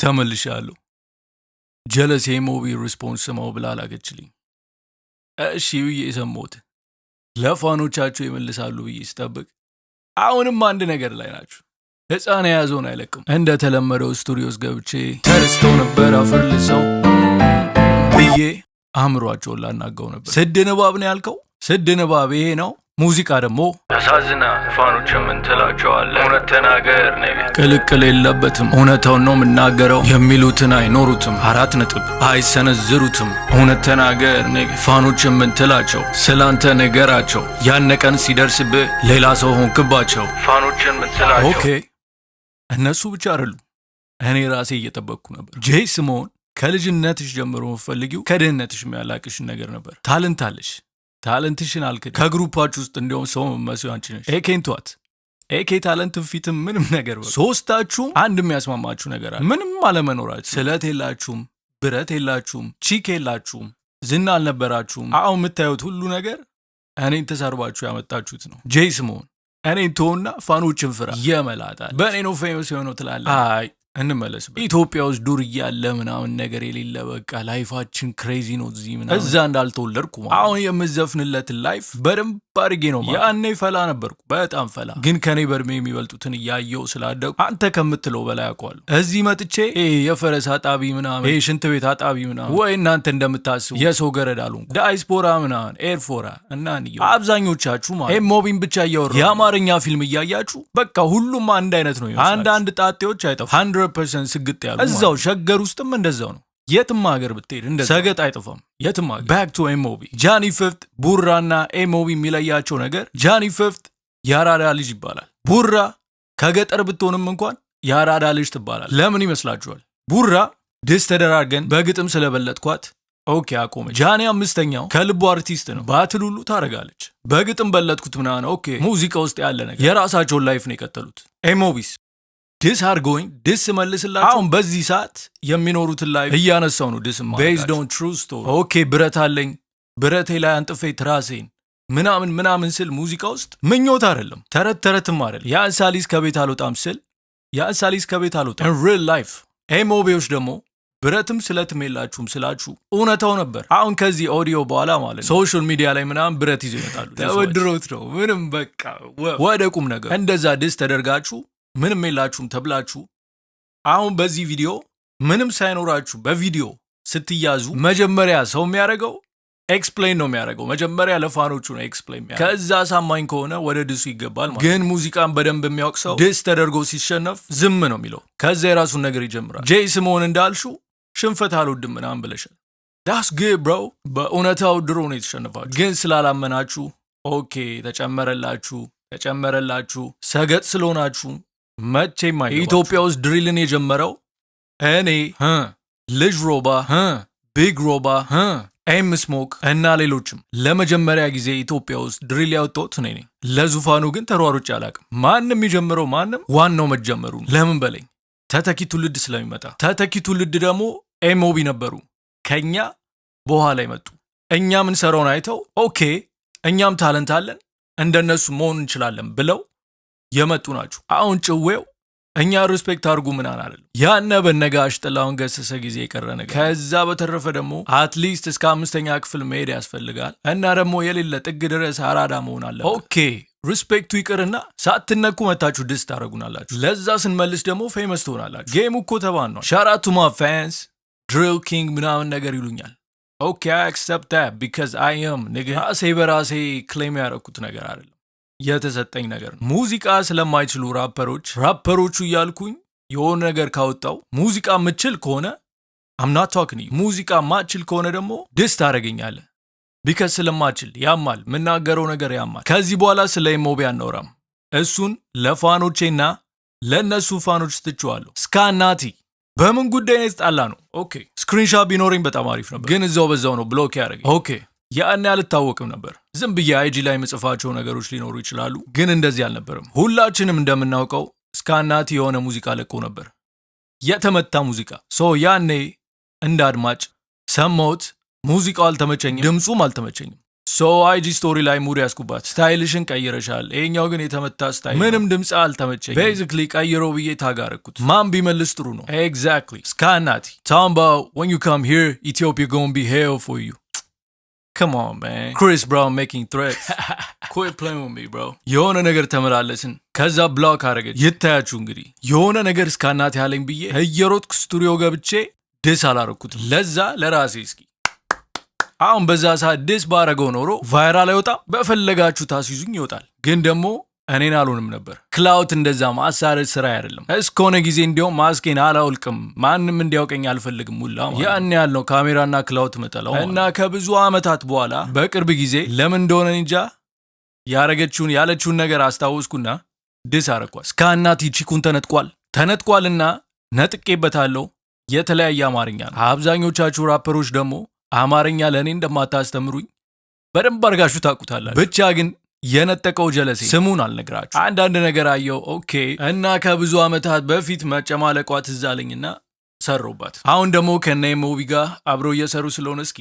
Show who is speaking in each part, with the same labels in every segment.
Speaker 1: ተመልሻለሁ። ጀለሴ ኤምኦቢ response ስማው ብላ ላከችልኝ። እሺ ብዬ የሰማሁት ለ fan ኦቻቸው ይመልሳሉ ብዬ ስጠብቅ አሁንም አንድ ነገር ላይ ናችሁ። ሕፃን የያዘውን አይለቅም። እንደተለመደው ስቱዲዮ ውስጥ ገብቼ ተርስተው ነበር አፈር ልሰው ብዬ አእምሯቸውን ላናጋው ነበር። ስድ ንባብ ነው ያልከው? ስድ ንባብ ይሄ ነው። ሙዚቃ ደግሞ ያሳዝና። Fan ኦች ምን ትላቸዋለህ? እውነት ተናገር፣ ቅልቅል የለበትም። እውነታውን ነው የምናገረው። የሚሉትን አይኖሩትም። አራት ነጥብ አይሰነዝሩትም። እውነት ተናገር። Fan ኦች ምን ትላቸው? ስላንተ ንገራቸው። ያነቀን ሲደርስብህ ሌላ ሰው ሆንክባቸው። Fan ኦችን ምን ትላቸው? Okay፣ እነሱ ብቻ አይደሉም። እኔ ራሴ እየጠበቅኩ ነበር። ጄይ ስምኦን፣ ከልጅነትሽ ጀምሮ የምትፈልጊው ከድህነትሽ የሚያላቅሽን ነገር ነበር። Talent አለሽ። Talent ሽን አልክድ። ከ group ኣችሁ ውስጥ እንዲያውም ሰው መመስዩ አንቺ ነሽ። ኤኬን ተዋት። ኤኬ talent ፊትም ምንም ነገር በቃ። ሶስታችሁም አንድ የሚያስማማችሁ ነገር አለ። ምንም አለመኖራችሁ። ስለት የላችሁም፣ ብረት የላችሁም፣ chick የላችሁም፣ ዝና አልነበራችሁም። አሁን የምታዩት ሁሉ ነገር እኔን ተሰርባችሁ ያመጣችሁት ነው። ጄይ ስምኦን፣ እኔን ተውና fan ኦችን ፍራ። የመላጣል በእኔ ነው famous የሆነው ትላለህ። አይ፣ እንመለስበት። ኢትዮጵያ ውስጥ ዱር እያለ ምናምን ነገር የሌለ በቃ life ኣችን crazy ነው እዚህ ምናምን እዛ እንዳልተወለድኩ ማለት አሁን የምዘፍንለትን life በደንብ አድርጌ ነው ማለት። ያኔ ፈላ ነበርኩ፣ በጣም ፈላ። ግን ከኔ በእድሜ የሚበልጡትን እያየው ስላደጉ አንተ ከምትለው በላይ አውቀዋለሁ። እዚህ መጥቼ ይሄ የፈረስ አጣቢ ምናምን፣ ይሄ ሽንት ቤት አጣቢ ምናምን ወይ እናንተ እንደምታስቡ የሰው ገረድ አልሆንኩም። ዳይስፖራ ምናምን ኤርፎራ እና አብዛኞቻችሁ ማለት ኤሞቢን ብቻ እያወራ የአማርኛ ፊልም እያያችሁ በቃ ሁሉም አንድ አይነት ነው። አንዳንድ ጣጤዎች አይጠፉም። 100% ስግጥ ያሉ እዛው ሸገር ውስጥም እንደዛው ነው። የትም ሀገር ብትሄድ እንደ ሰገጥ አይጠፋም። የትም ሀገር። Back to ኤሞቢ። ጃኒ ፍፍት፣ ቡራና ኤሞቢ የሚለያቸው ነገር ጃኒ ፍፍት የአራዳ ልጅ ይባላል። ቡራ ከገጠር ብትሆንም እንኳን የአራዳ ልጅ ትባላል። ለምን ይመስላችኋል? ቡራ diss ተደራርገን በግጥም ስለበለጥኳት okay አቆመች። ጃኒ አምስተኛው ከልቡ አርቲስት ነው። Battle ሁሉ ታደርጋለች። በግጥም በለጥኩት ምናምን okay። ሙዚቃ ውስጥ ያለ ነገር የራሳቸውን life ነው የቀጠሉት። ኤሞቢስ diss አድርገውኝ diss መልስላቸው አሁን በዚህ ሰዓት የሚኖሩትን life እያነሳው ነው diss based on true story። Okay፣ ብረት አለኝ፣ ብረቴ ላይ አንጥፌ ትራሴን ምናምን ምናምን ስል ሙዚቃ ውስጥ ምኞት አይደለም፣ ተረት ተረትም አይደለም። የአንሳሊስ ከቤት አልወጣም ስል የአንሳሊስ ከቤት አልወጣም real life። ኤሞቢዎች ደግሞ ብረትም ስለትም የላችሁም ስላችሁ እውነታው ነበር። አሁን ከዚህ ኦዲዮ በኋላ ማለት ነው social media ላይ ምናምን ብረት ይዘው ይመጣሉ። ተበድሮት ነው ምንም በቃ። ወደ ቁም ነገር፣ እንደዛ diss ተደርጋችሁ ምንም የላችሁም ተብላችሁ አሁን በዚህ ቪዲዮ ምንም ሳይኖራችሁ በቪዲዮ ስትያዙ መጀመሪያ ሰው የሚያደርገው explain ነው የሚያደርገው። መጀመሪያ ለ fan ኦቹ ነው explain የሚያደርገው። ከዛ አሳማኝ ከሆነ ወደ diss ኡ ይገባል ማለት። ግን ሙዚቃን በደንብ የሚያውቅ ሰው diss ተደርጎ ሲሸነፍ ዝም ነው የሚለው። ከዛ የራሱን ነገር ይጀምራል። ጄይ ስምኦን እንዳልሹ ሽንፈት አልወድም ምናምን ብለሻል። That's good, bro። በእውነታው ድሮ ነው የተሸነፋችሁ፣ ግን ስላላመናችሁ okay ተጨመረላችሁ፣ ተጨመረላችሁ። ሰገጥ ስለሆናችሁ መቼም ኢትዮጵያ ውስጥ drill ን የጀመረው እኔ፣ ልጅ ሮባ፣ ቢግ ሮባ፣ ኤም ስሞክ እና ሌሎችም። ለመጀመሪያ ጊዜ ኢትዮጵያ ውስጥ drill ያወጣሁት እኔ ነኝ። ለዙፋኑ ግን ተሯሩጬ አላውቅም። ማንም የጀመረው ማንም፣ ዋናው መጀመሩ ነው። ለምን በለኝ፣ ተተኪ ትውልድ ስለሚመጣ። ተተኪ ትውልድ ደግሞ ኤሞቢ ነበሩ፣ ከኛ በኋላ ይመጡ። እኛ ምንሰራውን አይተው okay እኛም talent አለን፣ እንደነሱ መሆን እንችላለን ብለው የመጡ ናቸው። አሁን ጭዌው እኛ respect አድርጉ ምናን አይደለም። ያነ በነጋሽ ጥላሁን ገሰሰ ጊዜ የቀረ ነገር። ከዛ በተረፈ ደግሞ at least እስከ አምስተኛ ክፍል መሄድ ያስፈልጋል እና ደግሞ የሌለ ጥግ ድረስ አራዳ መሆን አለ። Okay፣ respect ኡ ይቅርና ሳትነኩ መታችሁ diss ታደረጉናላችሁ። ለዛ ስንመልስ ደግሞ famous ትሆናላችሁ። Game ኡ እኮ ተባኗል። Shout out to my fans፣ drill king ምናምን ነገር ይሉኛል። Okay, I accept that because I am nigga። ራሴ በራሴ claim ያደረኩት ነገር አይደለም፣ የተሰጠኝ ነገር ነው። ሙዚቃ ስለማይችሉ rapper ኦች rapper ኦቹ እያልኩኝ የሆነ ነገር ካወጣው ሙዚቃ ምችል ከሆነ I'm not talking፣ ሙዚቃ ማችል ከሆነ ደግሞ diss ታደርገኛለህ። Because ስለማችል ያማል፣ የምናገረው ነገር ያማል። ከዚህ በኋላ ስለ ኤሞቢ አናወራም። እሱን ለ fan ኦቼና ለእነሱ fan ኦች ትችዋለሁ። ስካናቲ በምን ጉዳይ ነው የተጣላ ነው? Okay፣ screenshot ቢኖረኝ በጣም አሪፍ ነበር፣ ግን እዛው በዛው ነው block ያደረገኝ። Okay፣ ያኔ አልታወቅም ነበር። ዝም ብዬ IG ላይ የምጽፋቸው ነገሮች ሊኖሩ ይችላሉ፣ ግን እንደዚህ አልነበረም። ሁላችንም እንደምናውቀው ስካናቲ የሆነ ሙዚቃ ለቆ ነበር፣ የተመታ ሙዚቃ። So ያኔ እንደ አድማጭ ሰማሁት። ሙዚቃው አልተመቸኝም፣ ድምፁም አልተመቸኝም። So IG story ላይ ሙድ ያስኩባት፣ style ሽን ቀይረሻል፣ ይሄኛው ግን የተመታ style፣ ምንም ድምፅ አልተመቸኝም። Basically ቀይሮ ብዬ tag አረኩት። ማን ቢመልስ ጥሩ ነው? Exactly, ስካናቲ ታምባ፣ "When you come here, Ethiopia gonna be hell for you." Come on, man. Chris Brown making threats. Quit playing with me, bro. የሆነ ነገር ተመላለስን። ከዛ block አረገች። ይታያችሁ እንግዲህ የሆነ ነገር እስካናት ያለኝ ብዬ እየሮጥኩ ስቱዲዮ ገብቼ diss አላረኩትም። ለዛ ለራሴ እስኪ አሁን በዛ ሰዓት diss ባረገው ኖሮ viral አይወጣም፣ በፈለጋችሁ ታስይዙኝ ይወጣል። ግን ደግሞ እኔን አልሆንም ነበር። Clout እንደዛ ማሳረድ ስራ አይደለም። እስከሆነ ጊዜ እንዲያውም ማስኬን አላውልቅም፣ ማንም እንዲያውቀኝ አልፈልግም ሁላ ያን ያልነው ካሜራና clout መጠላው እና ከብዙ ዓመታት በኋላ በቅርብ ጊዜ ለምን እንደሆነ እንጃ ያረገችውን ያለችውን ነገር አስታወስኩና diss አረኳት። እስካናቲ chick ኡን ተነጥቋል ተነጥቋልና ነጥቄበታለሁ። የተለያየ አማርኛ ነው። አብዛኞቻችሁ ራፐሮች ደግሞ አማርኛ ለእኔ እንደማታስተምሩኝ በደንብ አድርጋችሁ ታውቁታላችሁ። ብቻ ግን የነጠቀው ጀለሴ ስሙን አልነግራችሁ። አንዳንድ ነገር አየው፣ okay። እና ከብዙ ዓመታት በፊት መጨማለቋ ትዝ አለኝና ሰሩባት። አሁን ደግሞ ከነ ሞቢ ጋር አብረው እየሰሩ ስለሆነ እስኪ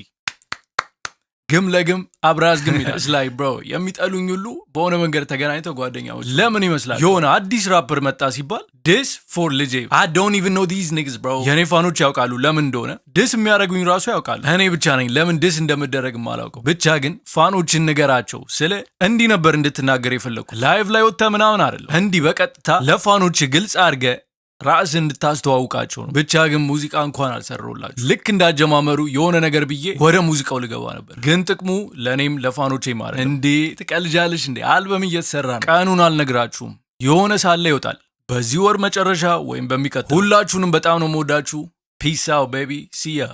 Speaker 1: ግም ለግም አብራዝ ግም ይላል። Like, bro፣ የሚጠሉኝ ሁሉ በሆነ መንገድ ተገናኝተው ጓደኛዎች ለምን ይመስላል? የሆነ አዲስ ራፐር መጣ ሲባል diss for ልጄ። I don't even know these niggas, bro። የኔ fan ኦች ያውቃሉ ለምን እንደሆነ diss የሚያደርጉኝ ራሱ ያውቃሉ። እኔ ብቻ ነኝ ለምን diss እንደምደረግ የማላውቀው። ብቻ ግን fan ኦችን ንገራቸው ስለ እንዲህ ነበር እንድትናገር የፈለግኩ። Live ላይ ወጥተህ ምናምን አይደለም፣ እንዲህ በቀጥታ ለ fan ኦች ግልጽ አድርገህ ራስ እንድታስተዋውቃቸው ነው። ብቻ ግን ሙዚቃ እንኳን አልሰራሁላችሁ። ልክ እንዳጀማመሩ የሆነ ነገር ብዬ ወደ ሙዚቃው ልገባ ነበር፣ ግን ጥቅሙ ለእኔም ለ fan ኦቼ ማለት እንዴ ትቀልጃለሽ እንዴ? አልበም እየተሰራ ነው። ቀኑን አልነግራችሁም፣ የሆነ ሳለ ይወጣል። በዚህ ወር መጨረሻ ወይም በሚቀጥለው። ሁላችሁንም በጣም ነው የምወዳችሁ። Peace out, baby. See ya.